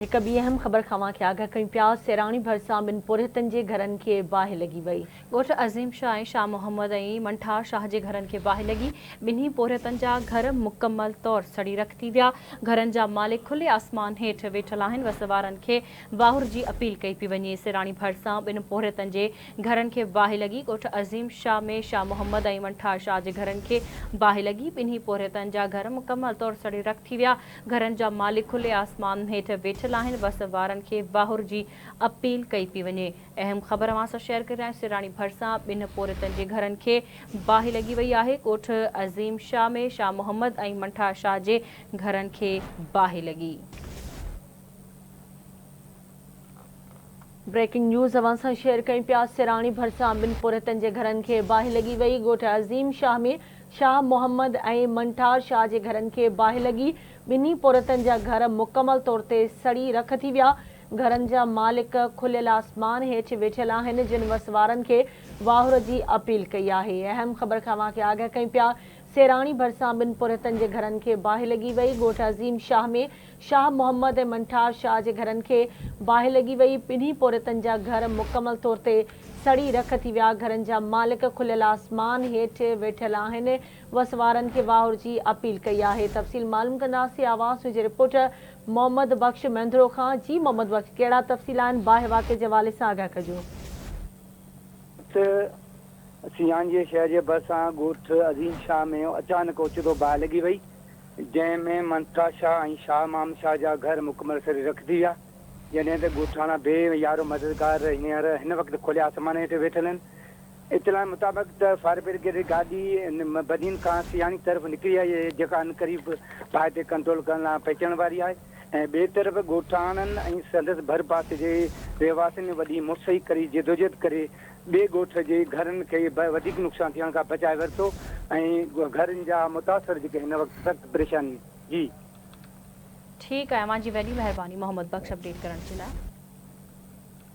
هڪ ٻي اهم خبر کان اوهان کي آگاهه ڪيون پيا، سيراڻي ڀرسان ٻن پورهيتن جي گهرن کي باهه لڳي وئي. ڳوٺ عظيم شاهه ۽ شاهه محمد ۽ منٺار شاهه جي گهرن کي باهه لڳي، ٻنهي پورهيتن جا گهر مڪمل طور سڙي رک ٿي ويا، گهرن جا مالڪ کلي آسمان هيٺ ويٺل آهن، وس وارن کي واهر جي اپيل ڪئي پئي وڃي، سيراڻي ڀرسان ٻن پورهيتن جي گهرن کي باهه لڳي، ڳوٺ عظيم شاهه ۾ شاهه محمد ۽ منٺار شاهه جي گهرن کي باهه لڳي، ٻنهي پورهيتن جا گهر مڪمل طور سڙي رک ٿي ويا، گهرن جا مالڪ کلي آسمان هيٺ ويٺل آهن، وس وارن کي واهر جي اپيل ڪئي پئي وڃي. اهم خبر اوهان سان شيئر ڪري رهيا آهيون سيراڻي ڀرسان ٻن پورهيتن جي گهرن کي باهه لڳي وئي آهي، ڳوٺ عظيم شاهه ۾ شاهه محمد ۽ منٺا شاهه جي گهرن کي باهه لڳي. بريڪنگ نيوز اوهان سان شيئر ڪيون پيا سيراڻي ڀرسان ٻن پورهيتن جي گهرن کي باهه لڳي وئي ڳوٺ عظيم شاهه ۾ شاهه محمد ۽ منٺار شاهه جي گهرن کي باهه لڳي ٻنهي پورهيتن جا گهر مڪمل طور تي سڙي رک ٿي ويا گهرن جا مالڪ کليل آسمان هيٺ ويٺل آهن جن وس وارن کي واهر جي اپيل ڪئي آهي اهم خبر کان اوهان کي آگاهه ڪيون پيا سيراڻي ڀرسان ٻن پورهيتن جي گهرن کي باهه لڳي وئي، ڳوٺ عظيم شاهه ۾ شاهه محمد ۽ منٺار شاهه جي گهرن کي باهه لڳي وئي، ٻنهي پورهيتن جا گهر مڪمل طور تي سڙي رک ٿي ويا، گهرن جا مالڪ کليل آسمان هيٺ ويٺل آهن، وس وارن کي واهر جي اپيل ڪئي آهي، تفصيل معلوم ڪنداسين آواز نيوز جي رپورٽر محمد بخش مينڌرو کان، جي محمد بخش ڪهڙا تفصيل آهن باهه واقعي جي حوالي سان آگاهه ڪجو. سيان جي شهر جي ڀرسان ڳوٺ عظيم شاهه ۾ اچانڪ اوچتو باهه لڳي وئي، جنهن ۾ منٺا شاهه ۽ شاهه محمد شاهه جا گهر مڪمل سڙي رک ٿي ويا، جڏهن ته ڳوٺاڻا بي يارو مددگار هينئر هن وقت کليل آسمان هيٺ ويٺل آهن. اطلاع مطابق ته فائر برگيڊ جي گاڏي بدين کان سياڻي طرف نڪري آئي آهي، جيڪا عنقريب باهه تي ڪنٽرول ڪرڻ لاء پهچڻ واري آهي ۽ ٻئي طرف ڳوٺاڻن ۽ سندس ڀرپاسي جي رهواسين وڏي مڙسئي ڪري جدوجهد ڪري ٻئي ڳوٺ جي گهرن کي به وڌيڪ نقصان ٿيڻ کان بچائي ورتو ۽ گهرن جا متاثر جيڪي هن وقت سخت پريشاني جي. ٺيڪ آهي اوهان جي وڏي مهرباني محمد بخش اپڊيٽ ڪرڻ جي لاء.